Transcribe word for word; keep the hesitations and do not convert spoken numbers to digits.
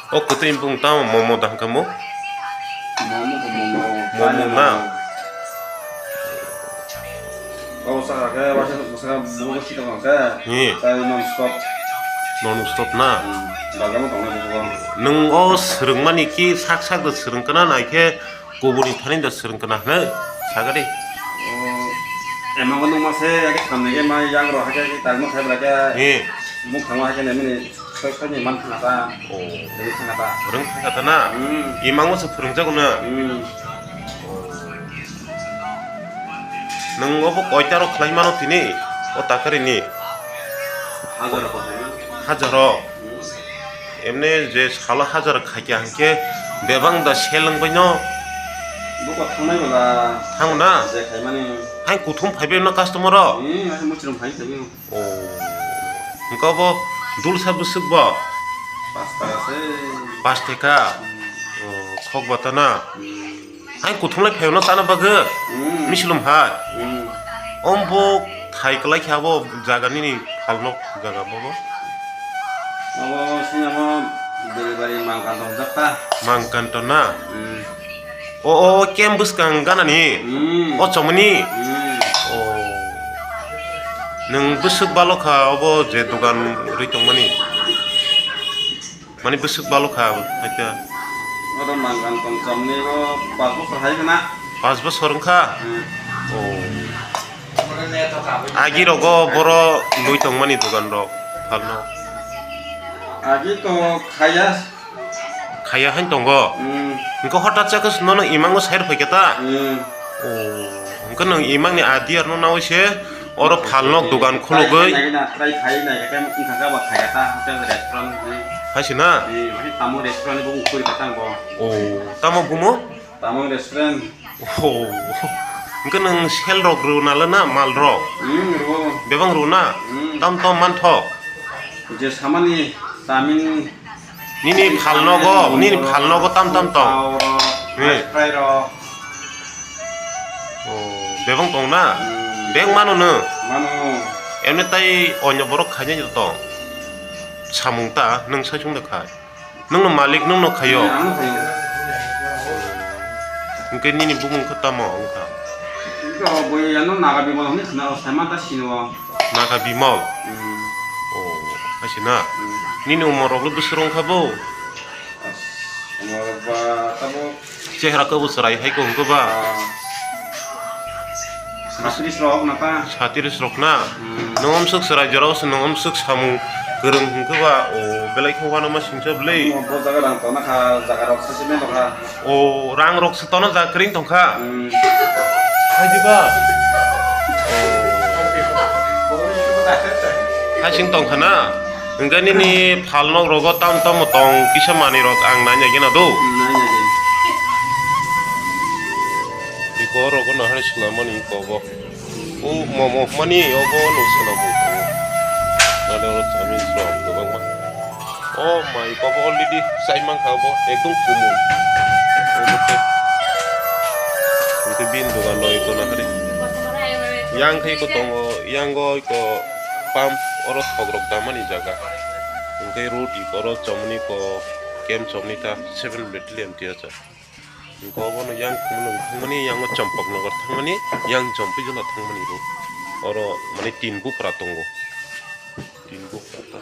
O kwtwi bung tamo momo dang kamo? Momo ko momo. Momo na? O saka ke wasa saka bugo sita kang ke. Ni. Tai non stop. Non stop na? Hmm. Bagamo tong na bugo. Nwng o swrwngmani ki sak sak da swrwng kana nai khe kubuni thani da swrwng kana hwnwi sagadi. O, ema ko nung ma se ya ke thamne ke ma yang ro ha ke tagma khai bra ke. Ni. Muk thangma ha ke ne mini. Soi soi ni man thanga ta. Oh. Rwng thanga ta. Rwng thanga ta na? Hmm. Imang o se phwrwngjago na? Hmm. Nwng obo koita rok khlai mano tini? O takari ni? Hajar rok khlai mano. Hajar rok? Hmm. Emne je salo hajar khaikya hwnkhe bebang da sel wng bai no? Buko thangnai bwla. Thang na? Je khaimani. Hai kuthum phaibai no customer rok? Hmm, hai muchrom phai thabi. Oh. Hwnkhe bo dulsa bwswk bo? Pas taka se. Pas taka? Hmm. Oh, khok bata na? Hmm. Hai kuthumlai phaio no chana bagwi? Hmm. Mislum hai? Hmm. Om bo thai kwlai khe abo jaga nini phalno jaga bobo? Abo sini abo delivery mangkan tong jakta. Mangkan to na? Hmm. O, o, o, camp bwskang gana ni? Hmm. O chomoni? Hmm. O. Nwng bwswk balo kha obo je dogan rwi tongmani? Mani bwswk balo kha, haikhe? Oro mangkan tong chomoni o pas bosor hai khna. Pas bosor wngkha? Hmm. O. Agi rogo boro lwi tongmani dogan rok phalno. Agi to khaya. Khaya hain tongo. Hmm. Hwnkhe hotat chakhe nono imango sair phaikha ta? Hmm. O, hwnkhe nwng imangni idea rwno nawi se oro phalnok dogan khulugwi. Try khai nai, try khai nai, khe wngkha khe bo khaya ta hotel restaurant ni. Hai se na? Ni, wngkhe tamo restaurant ni bo wngkha khe tamo. O, tamo bumo? Tamo restaurant. Oh. Hwnkhe nwng sel rok rw nala na mal rok? Hmm, rw. Bebak rw na? Hmm. Tam tam mantho. Je samani tamin. Nini phalnogo, nini phalnogo tam tam tong. Pao rok, hmm, rice fry rok. Oh, bebak tong na? Hmm. Bebak mano nw? Mano. Emne tai onyo borok khaina tong. Samung ta nwng sai sung da khai. Nwngno malik, nwngno khaio? Hmm, ano khaio. Hwnkhe nini bumung khe tamo wngkha? Ito bui ano Naga Bimal hwnwi khna o, saima ta sino. Naga Bimal? Hmm. Oh, hai se na? Hmm. Nini umor rok le bwswk wngkha bo? As, umor ba tabo. Chehra khe bo chwrai hai ko hwnkhe ba? Ah. Satris rok na ta? Satris rok na? Hmm. Nwng omswk chwrai jorao se nwng omswk samung kwrwng hwnkhe ba, o belai khe uanama singcha bwlwi. Bo jaga rang tona kha, jaga rok sasi men kha. O rang rok se tono jaga kwrwng tongkha. Hmm. Hai diba? Hai sing tongkha na? Hwnkhe nini phalnok rogo tam tamo tong kisa manwi rok ang naina gena do. Hmm, naina gena. Iko rogo nahari swnamani iko bo. O momo mani obo no swnamwi tongo. Nade oro chami rok kwbangma. O mai iko bo already chai mankha obo ekdom kumun. Obo khe. Hwnkhe bini dogan no iko nahari. Yang khe iko tongo, yango iko pump oro thok rok damani jaga. Hwnkhe road iko oro chomni ko camp chomni ta seven battalion tiya cha. Hwnkhe obono yang khumui nung thangmani, yango Champaknagar thangmani, yang Jampui jora thangmani road. Oro mane tin bupra tongo. Tin bupra ta.